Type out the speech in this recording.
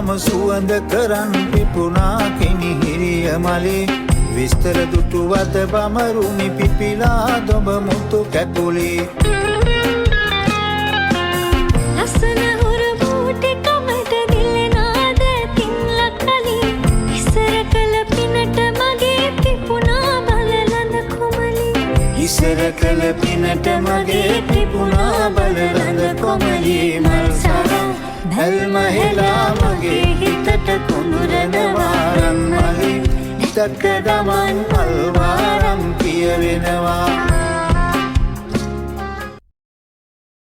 තම සුවඳ කරන් පිපුණා කෙනිහිරිය මලේ. විස්තර දුටුවත බමරුනි පිපිලා දොඹ මුතු කැකුලේ. ලස්සන හුරු බූටි කමට දිලෙනා දෑතින් ලකලි. ඉසර කළ පිනට මගේ පිපුණා බලලඳ කොමලි. ඉසර කළ පිනට මගේ පිපුණා බලලඳ කොමලි. මල් සරම් ඇල්ම හෙලා මගේ හිතට කුඹුරනවා. රන්මලේ තක දමන් මල් වාරම් කියවෙනවා.